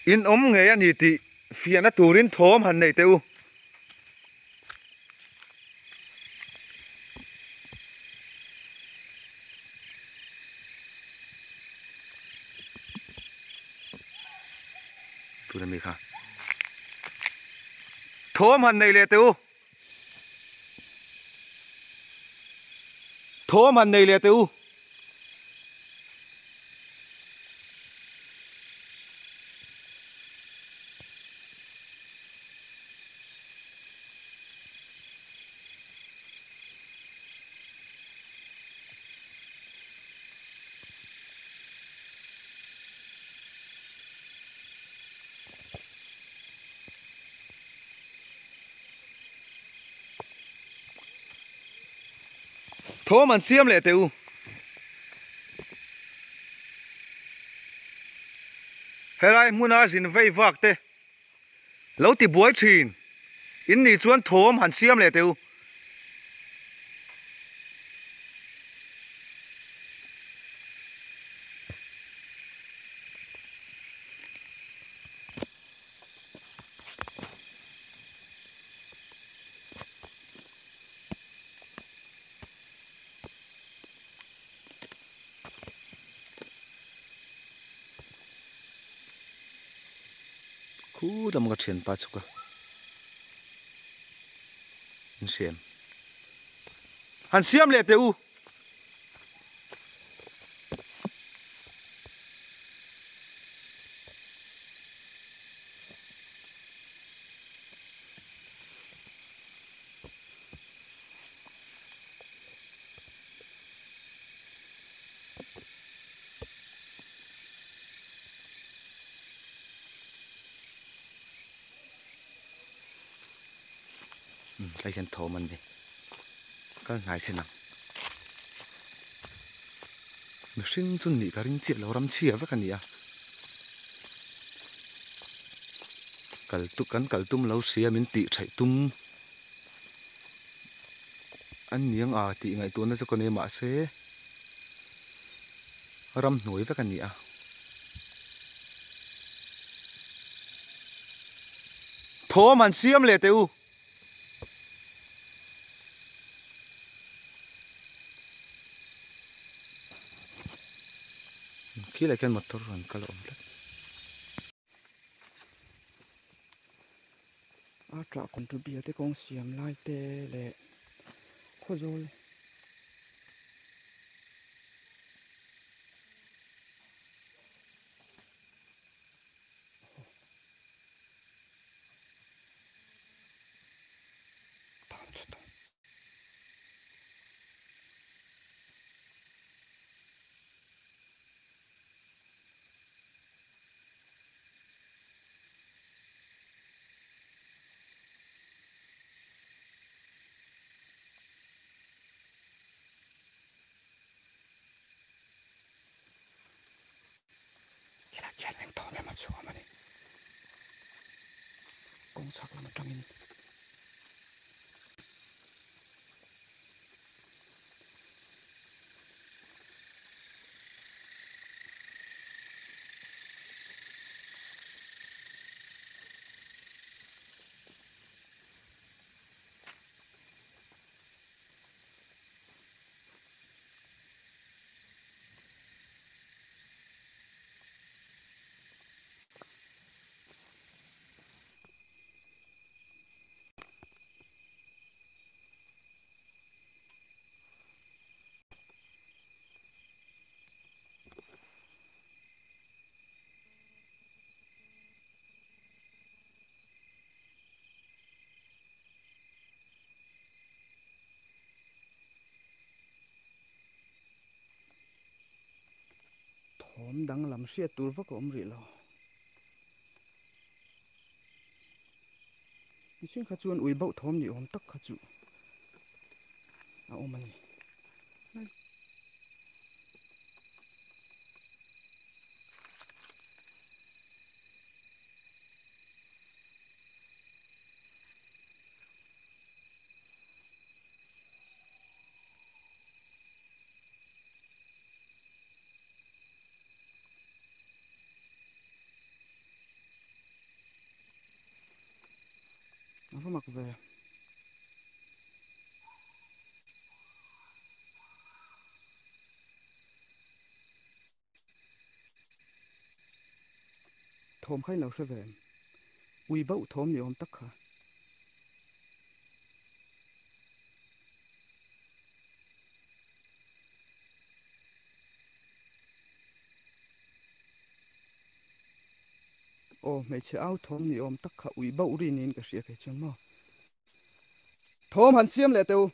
In awm ngei a ni tih fiahna turin thawm han nei teh u. Tuna mi kha thawm han nei leh teh u. Thawm han nei leh teh u. Thawm an siam leh teh u. Helai hmuna zin vei vak te lo ti buai thin in nih chuan thawm han siam leh teh u. Khu lam ka thianpa chhuk a in siam han siam leh teh u. Tlai hian thawm an nei kal hnai sin ang mihring chu nih ka ring chiah lo ram chhia vek a ni a kal tu kan kal tum lo sia min tih theih tum an ni ang a tih ngaihtuahna chu ka nei mahse ramhnuai vek a ni a. Thawm an siam leh teh u. Khilai khian motor rawn kal a awm tlat. A tah contribute te kawng siam lai te leh khawzawl. Khilai khian eng thawm emaw chhuam a ni. Kawng chhak lam atangin. Thawm danglam hriat tur vak a awm rih lo. Mihring kha chuan ui bauh thawm ni awm tak kha chu a awm a ni. mak ve. Thawm kha in lo hre ve em? Ui bauh thawm ni awm tak kha. Aw hmeichhe au thawm ni awm tak kha ui bauh ri niin ka hria kei chuan maw. Thawm han siam leh teh u.